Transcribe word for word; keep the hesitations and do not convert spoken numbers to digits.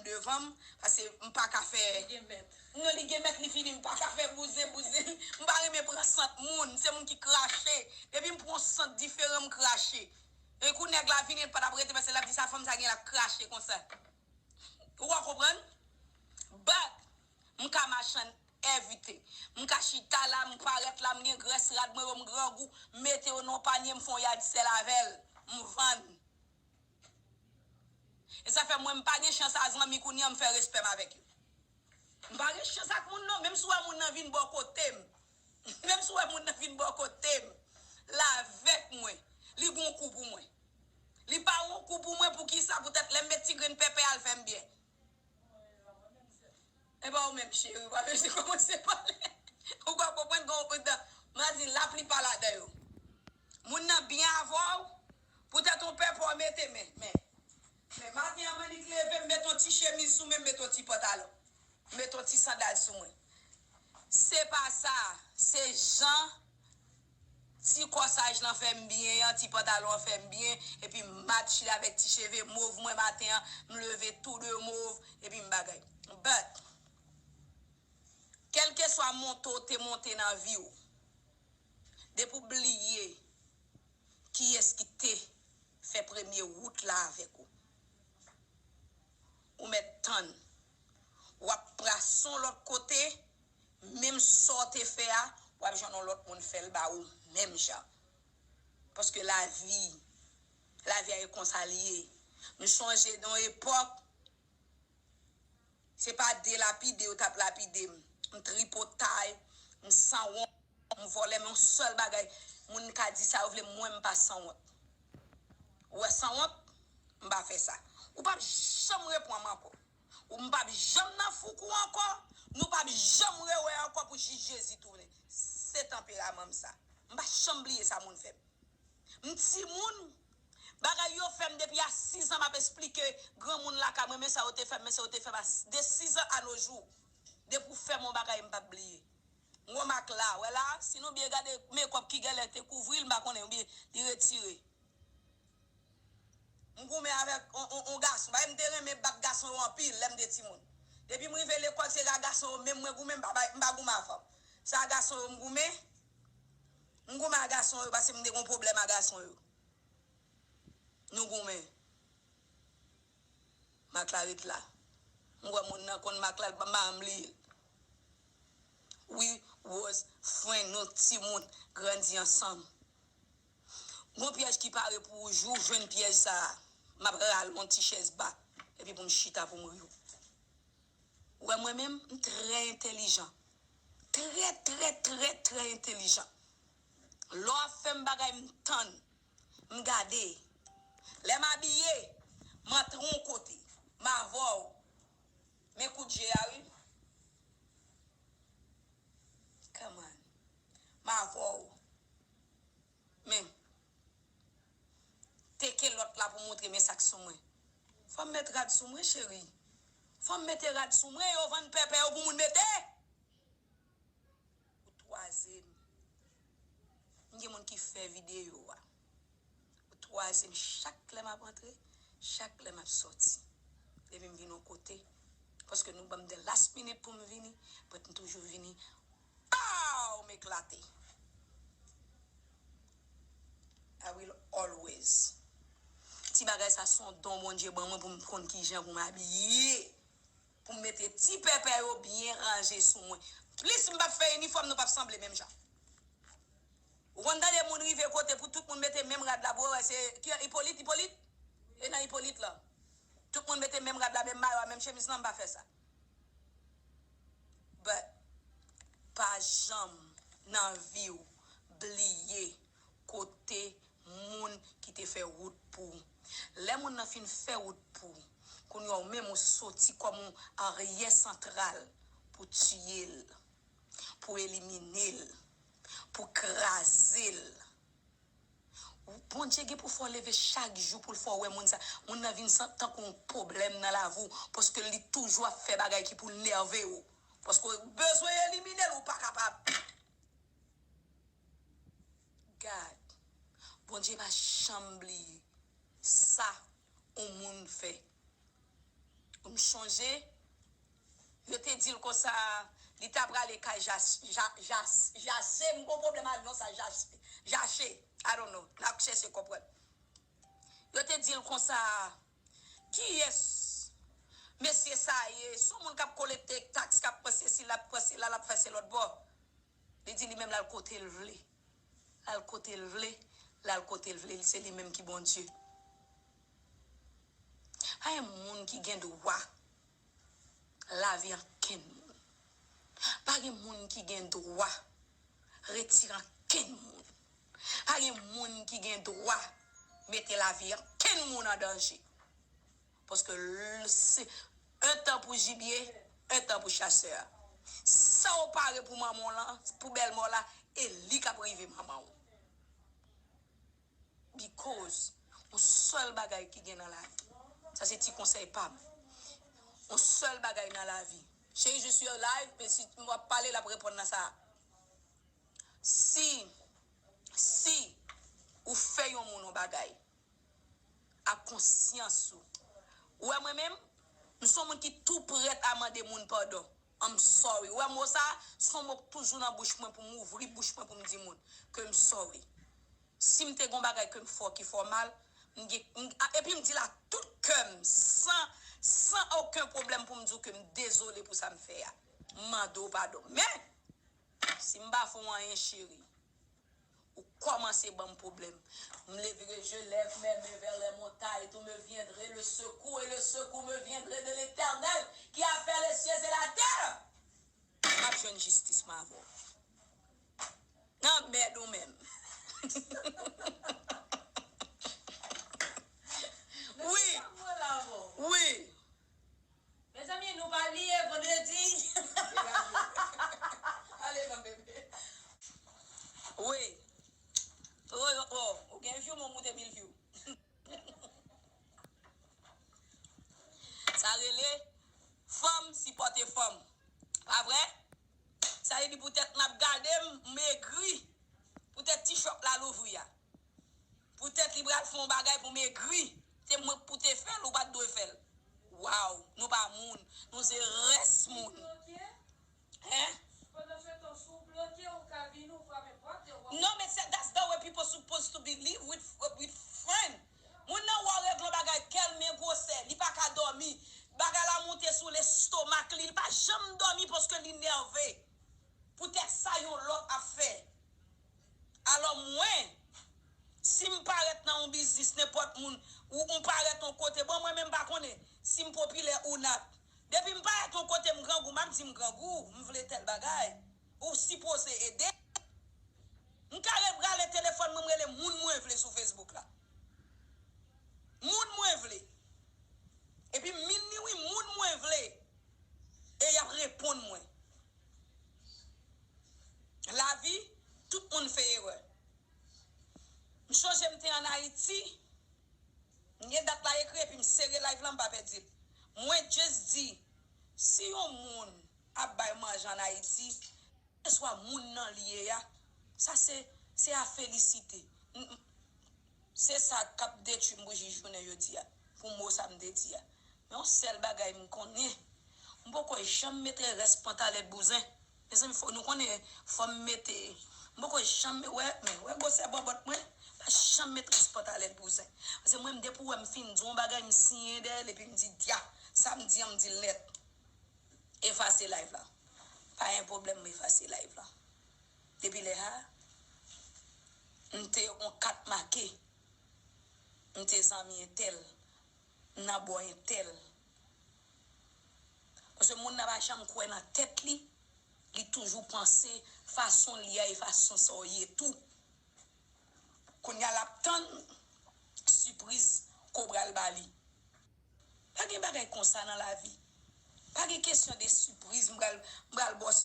devan m, paske m pa ka fè. Li gen mèt. Non, li gen mèt, li fini, m pa ka fè bouzen, bouzen. M pa renmen pran sant moun, se moun ki krache. Depi m pran yon sant diferan, m krache. E kou nèg la vini, l pa t ap rete, paske l ap di sa fanm sa gen, l ap krache konsa. Ou ka konprann? But, m ka machann evite. M ka chita la, m parèt la, m gen grès rad mwen yo, m grangou, m mete yo nan yon panye, m fè yon yad sèl avè l, m vann. E sa fè mwen, m pa gen chans a zanmi kounye a, m fè respè m avèk yo. M pa gen chans ak moun non, menm si w wè moun nan vin bò kote m. Menm si w wè moun nan vin bò kote m. L avèk mwen. Li gon kou pou mwen. Li pa gon kou pou mwen, poukisa? Poutèt lè m met ti grenn pèpè a, l fè m byen. E pa ou menm, cheri, ou pa bezwen kòmanse pale. Ou pa konprann kon ou dan. M a di, lapli pa ladan yo. Moun nan byen avè w, poutèt yon pèpè w mete, men, men. Men maten an, m annik leve, m met yon ti chemiz sou mwen, m met yon ti pantalon. M met yon ti sandal sou mwen. Se pa sa, se jan ti kòsaj lan fè m byen an, ti pantalon an fè m byen, epi m match li avèk ti cheve mov mwen maten an, m leve tou de mov, epi m bagay. But, kèlkeswa monte w te monte nan vi w, depi w bliye kiyès ki te fè premye wout la avèk ou. Ou mèt tann. W ap pase yon lòt kote, menm sa w te fè a, w ap jwenn yon lòt moun fè l ba ou menm jan. Paske lavi, lavi a e konsa l ye. M sonje nan yon epòk, se pa delapide yo t ap lapide m. M tripotay, m sanwont, m vòlè, men yon sèl bagay, moun ka di sa yo vle, mwen m pa sanwont. Ou wè sanwont? M pa fè sa. Ou p ap janm reprann m ankò. Ou m p ap janm nan foukou ankò. Nou p ap janm rewè ankò pou jis Jezi tounen. Se tanperaman m sa. M pa janm bliye sa moun fè m. M timoun, bagay yo fè m depi a sis an, m ap esplike granmoun lakay mwen, men sa yo te fè m, men sa yo te fè m a s- de sis an a no jou. Depi w fè m yon bagay, m p ap bliye. M wè mak la, wè la, si nou byen gade mekòp ki genlè te kouvri l, m pa konnen, oubyen li retire. M goumen avèk on, on, on gason. Bagay m te renmen bat gason yo anpil lè m te timoun. Depi m rive lekòl, se a gason yo menm mwen goumen, m pa bay, m pa goumen a fanm. Se a gason yo m goumen. M goumen a gason yo paske m te gon pwoblèm a gason yo. Nou goumen. Mak la ret la. M wè moun nan konn mak la, m pa janm bliye l. We was friend, nou timoun, grandi ansanm. Gon pyèj ki pare pou ou, jou w jwenn pyèj sa a, m ap rale yon ti chèz ba, epi pou m chita pou m ri w. Ou wè mwen menm, m trè entèlijan. Trè, trè, trè, trè entèlijan. Lè w ap fè m bagay, m tann, m gade. Lè m abiye, m antre yon kote, m avè w. Men kout je a, wi. Come on. M avè w. Men, teke lòt la pou montre men sa k sou mwen. Fò m met rad sou mwen, cheri. Fò m mete rad sou mwen, yo vann pèpè yo pou moun mete. Ou twaze m. M gen moun ki fè videyo a. Ou twaze m chak lè m ap antre, chak lè m ap sòti. Epi m vin yon kote. Paske nou ban m de last minute pou m vini, but m toujou vini. Pow! M eklate. I will always. Ti bagay sa se yon don Bondye ban mwen pou m konn kijan pou m abiye. Pou m mete ti pèpè yo byen ranje sou mwen. Plis m p ap fè inifòm, nou p ap sanble menm jan. Ou konn tande moun rive kote pou tout moun mete menm rad la, pou yo wè se ki Ipolit, Ipolit? E nan Ipolit la. Tout moun mete menm rad la, menm mayo a, menm chemiz lan, m pa fè sa. But, pa janm nan vi w bliye kote moun ki te fè wout pou ou. Lè moun nan fin fè wout pou ou, kounye a ou menm ou soti kòm yon aryè santral pou tiye l, pou elimine l, pou kraze l. Bondye gen pou fè w leve chak jou pou l fè w wè moun sa. Moun nan vin san- tankou yon pwoblèm nan lavi w, paske li toujou ap fè bagay ki pou nève w. Paske w bezwen elimine l, ou pa kapab. Gad, Bondye pa janm bliye sa yon moun fè. M chonje, yo te di l konsa, li ta prale kay Jas- Ja- Jas- Jase, m gon pwoblèm ak non sa, Jas- Jache, I don't know, n ap chèche konprann. Yo te di l konsa, kiyès mesye sa ye? Se yon moun k ap kolekte taks, k ap pran sesi, l ap pran sela, l ap fè se lòt bò. Li di li menm l al kote l vle. L al kote l vle, l al kote l vle, se li menm ki Bondye. Pa gen moun ki gen dwa lavi ankenn moun. Pa gen moun ki gen dwa retire ankenn moun. Pa gen moun ki gen dwa mete lavi ankenn moun an danje. Paske l- se un tan pou jibye, un tan pou chasè. Sa w pare pou manman w lan, pou bèlmè w la, e li k ap rive manman w. Because yon sèl bagay ki gen nan lavi. Sa se ti konsèy pa m. Yon sèl bagay nan lavi. Cheri, je suis live, men si m ap pale, l ap reponn nan sa. Si, si ou fè yon moun yon bagay, ak konsyans ou. Ou wè mwen menm, m se yon moun ki tou prèt a mande moun padon. I'm sorry. Ou wè mo sa, se yon mo k toujou nan bouch mwen pou m ouvri bouch mwen pou m di moun ke m sorry. Si m te gon bagay ke m fè w ki fè w mal, m gen, m, a- epi m di l ak tout kè m, san, san okenn pwoblèm pou m di w ke m dezole pou sa m fè a. M mande w padon. Men, si m pa fè w anyen, cheri, ou kòmanse ban m pwoblèm. M leve, je lève mes mains vers les montagnes, d'où me viendrait le secours, et le secours me viendrait de l'Éternel, qui a fait les cieux et la terre. M ap jwenn jistis mwen avè w. Nan mèd ou menm. Wi. Wi. Mezanmi, nou pa bliye vandredi. Ale non, bebe. Wi. Oh, oh, oh, ou gen view, mwen moute mil view. Sa rele fanm sipòte fanm. Pa vre? Sa vle di poutèt n ap gade m, m egri. Poutèt ti chòp la louvri a. Poutèt li pral fè yon bagay pou m egri. Se mwen k pou te fè l, ou pa t dwe fè l. Waw, nou pa moun. Nou se rès moun. Hein? Pandan se tan, si w bloke, ou ka vini, ou frape pòt, e w ap Non, men se, that's the way people supposed to be live with, with friend. Moun nan wè w regle yon bagay, kè l men gwosè, li pa ka dòmi. Bagay la monte sou lestomak li, li pa janm dòmi paske li nève. Poutèt sa yon lòt ap fè. Alò mwen, si m parèt nan yon biznis, nenpòt moun, ou, ou parèt yon kote, bon, mwen menm m pa konnen si m popilè ou not. Depi m parèt yon kote, m grangou, m ap di m grangou, m vle tèl bagay. Ou sipoze ede. M ka re- rale telefòn mwen, m rele moun mwen vle sou Facebook la. Moun mwen vle. Epi m minniwi moun mwen vle. E y ap reponn mwen. Lavi, tout moun fè erè. M chonje m te ann Ayiti. M gen dat la ekri epi m sere live la, m pa pèdi l. Mwen just di, si yon moun ap bay manje ann Ayiti, keswa moun nan li ye a, sa se, se a felisite. M- m- Se sa k ap detwi m pou jis jounen jodi a, pou mo sa m te di a. Men yon sèl bagay m konnen, m poko janm mete rès pantalèt bouzen. Mezanmi, fò nou konnen, fò m mete, m poko janm, wè, men, wè gwosè bòbòt mwen, pa janm met rès pantalèt bouzen. Paske mwen, depi w wè m fin di yon bagay, m siyen dèyè l, epi m di, dya, sa m di an, m di l nèt. Efase live la. Pa gen pwoblèm, m efase live la. Depi lè a, m te yon kat make. M te zanmi entèl. M nan bò entèl. Paske moun nan pa janm kwè nan tèt li. Li toujou panse fason l ye a e fason sa w ye tou. Kounye a l ap tann sipriz ke w pral ba li. Pa gen bagay konsa nan lavi. Pa gen kesyon de sipriz, m pral, m pral ba w